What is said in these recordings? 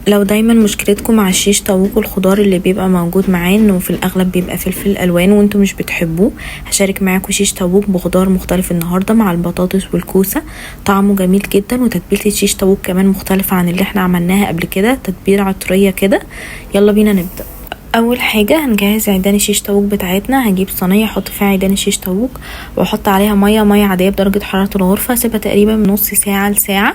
لو دايما مشكلتكم مع الشيش طاووق والخضار اللي بيبقى موجود معاه انه في الاغلب بيبقى فلفل الوان وانتم مش بتحبوه، هشارك معاكم شيش طاووق بخضار مختلف النهارده مع البطاطس والكوسه. طعمه جميل جدا، وتتبيله الشيش طاووق كمان مختلفة عن اللي احنا عملناها قبل كده، تتبيله عطريه كده. يلا بينا نبدا. اول حاجة هنجهز عيدان الشيش طاووق بتاعتنا. هجيب صينية احط فيها عيدان الشيش طاووق واحط عليها مية عادية بدرجة حرارة الغرفة، اسيبها تقريبا من نص ساعة لساعة.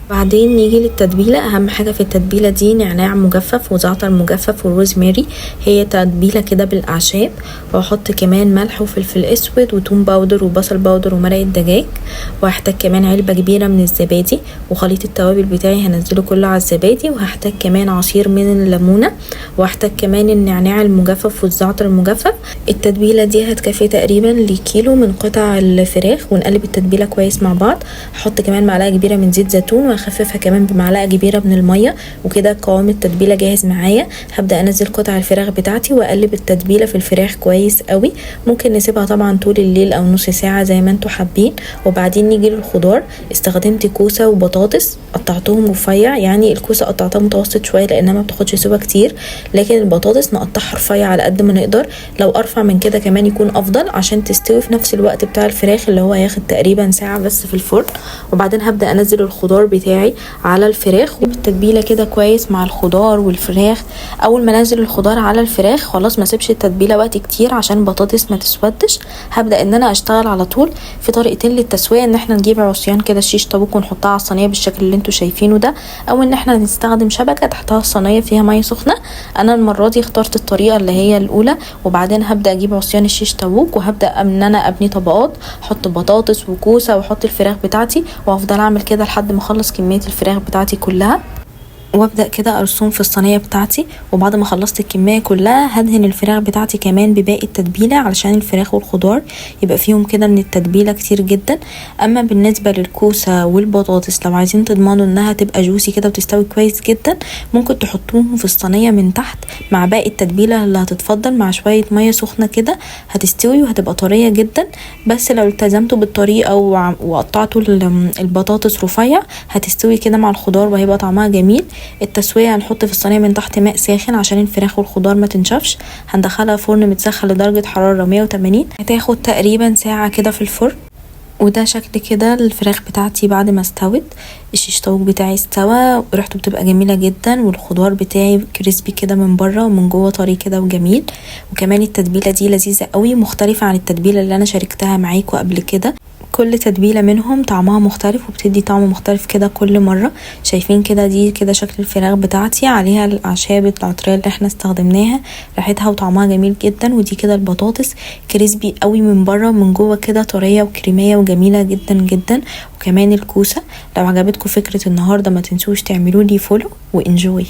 بعدين نيجي للتتبيله. اهم حاجة في التتبيله دي نعناع مجفف وزعتر مجفف وروزماري، هي تتبيله كده بالاعشاب. واحط كمان ملح وفلفل اسود وتوم powder وبصل powder ومرقه دجاج. وهحتاج كمان علبة كبيرة من الزبادي، وخليط التوابل بتاعي هنزله كله على الزبادي. وهحتاج كمان عصير من الليمونه، وهحتاج كمان النعناع المجفف والزعتر المجفف. التتبيله دي هتكفي تقريبا لكيلو من قطع الفراخ. ونقلب التتبيله كويس مع بعض. هحط كمان معلقه كبيرة من زيت زيتون، وهخففها كمان بمعلقه كبيرة من المية. وكده قوام التتبيله جاهز معايا. هبدا انزل قطع الفراخ بتاعتي واقلب التتبيله في الفراخ كويس قوي. ممكن نسيبها طبعا طول الليل او نص ساعة زي ما انتم حابين. وبعدين نيجي للخضار. استخدمت كوسة وبطاطس قطعتهم رفيع، يعني الكوسه قطعتها متوسط شوية لانها ما بتاخدش سوا كتير، لكن البطاطس نقطعها رفيع على قد ما نقدر. لو ارفع من كده كمان يكون افضل عشان تستوي في نفس الوقت بتاع الفراخ اللي هو هياخد تقريبا ساعة بس في الفرن. وبعدين هبدا انزل الخضار بتاعي على الفراخ بالتتبيله كده كويس مع الخضار والفراخ. اول ما انزل الخضار على الفراخ خلاص ما اسيبش التتبيله وقت كتير عشان البطاطس ما تسودش. هبدا ان انا اشتغل على طول. في طريقتين للتسويه، ان احنا نجيب عصيان كده الشيش طاووق ونحطها على الصينية بالشكل اللي انتوا شايفينه ده، او ان احنا نستخدم شبكة تحتها الصينية فيها مية سخنة. انا المرة دي اخترت الطريقة اللي هي الاولى. وبعدين هبدا اجيب عصيان الشيش طاووق وهبدا ان انا ابني طبقات، احط بطاطس وكوسه واحط الفراخ بتاعتي، وافضل اعمل كده لحد ما اخلص كمية الفراخ بتاعتي كلها. وابدا كده ارسم في الصينية بتاعتي. وبعد ما خلصت الكمية كلها هدهن الفراخ بتاعتي كمان بباقي التتبيله علشان الفراخ والخضار يبقى فيهم كده من التتبيله كتير جدا. اما بالنسبة للكوسه والبطاطس لو عايزين تضمنوا انها تبقى juicy كده وتستوي كويس جدا، ممكن تحطوهم في الصينية من تحت مع باقي التتبيله اللي هتتفضل مع شوية مية سخنة كده، هتستوي وهتبقى طرية جدا. بس لو التزمتوا بالطريقة وقطعتوا البطاطس رفيع هتستوي كده مع الخضار وهيبقى طعمها جميل. التسوية هنحط في الصينية من تحت ماء ساخن عشان الفراخ والخضار ما تنشفش. هندخلها فرن متسخن لدرجة حرارة 180، هتاخد تقريبا ساعة كده في الفرن. وده شكل كده الفراخ بتاعتي بعد ما استوت. الشيش طاووق بتاعي استوى، ريحته بتبقى جميلة جدا، والخضار بتاعي crispy كده من بره ومن جوه طري كده وجميل. وكمان التتبيله دي لذيذة قوي، مختلفة عن التتبيله اللي انا شاركتها معاكم قبل كده. كل تتبيله منهم طعمها مختلف وبتدي طعم مختلف كده كل مرة. شايفين كده دي كده شكل الفراخ بتاعتي عليها الاعشاب العطريه اللي احنا استخدمناها، ريحتها وطعمها جميل جدا. ودي كده البطاطس crispy قوي من بره ومن جوه كده طرية وكريميه وجميلة جدا جدا. وكمان الكوسه. لو عجبتكم فكرة النهارده ما تنسوش تعملوا لي follow و enjoy.